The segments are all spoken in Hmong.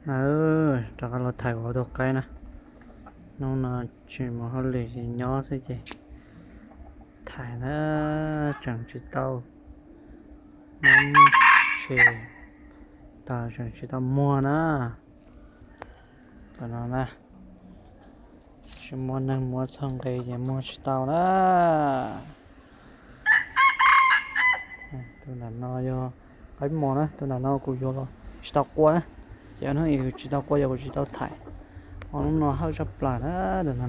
Na, rov qab los thaiv kuv ob tug qaib na. Hnub no tsis mus hauj lwm ces nyob xwb ces thaiv na, tseem tsis tau nyob tsev, tas tseem tsis tau muag na. Tam no na, tsis muaj neeg muab txog nqe ces muag tsis tau na. Tus nram no yog qaib mos na, tus nram no kuv yuav los tsis tau qua na. Ces hnub ib tsis tau qua yog kuv tsis tau thaiv. Ho hnub no hawj tshaj plaws na, tus no.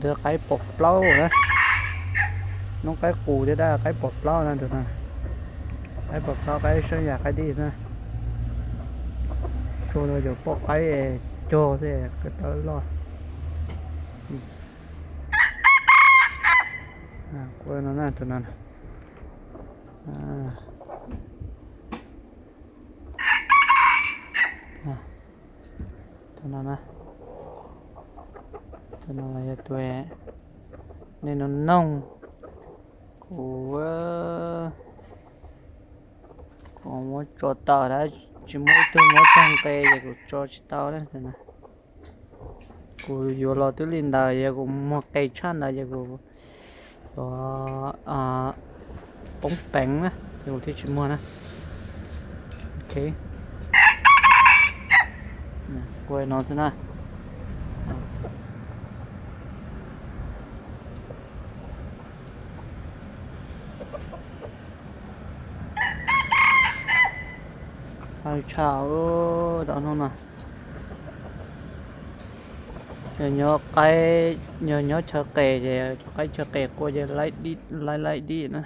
Tus qaib pom plaub na, noob qaib qus thiab dab qaib pom plaub na tus no. Qaib pom plaub, qaib sab yam qaib dib na. Tsuag no yuav poj qaib cog thiab, tawb loj. Qua no na, tus no. Tus no na, tus no yog tus nej no noog. Kuv, kuv muab tso tawm tab tsis muaj ib tug muab txog nqe ces kuv tso tsis tau na. Kuv yuav los twb li ntawd, yog kuv muag qes tshaj ntawd ces kuv yuav poob peev na, ces kuv thiaj tsis muag na. Ok, qua no xwb na. Hawj tshaj tau hnub no. Yog nyob, yog nyob chaw qes ces cov qaib chaw qes qua ces laib laib dib na.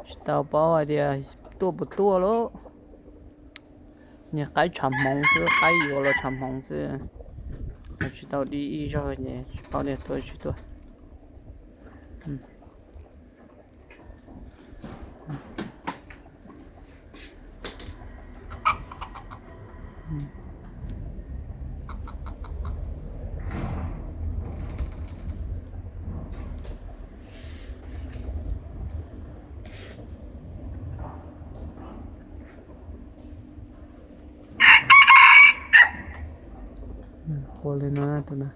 Tsis tau paub hais tias tuaj puas tuaj lauj. Niag qaib tshav hmoov xwb, qaib yuav los tshav hmoov xwb. Tsis tau dib ib zaug ces tsis paub tias tuaj tsis tuaj. Qua li no tus no.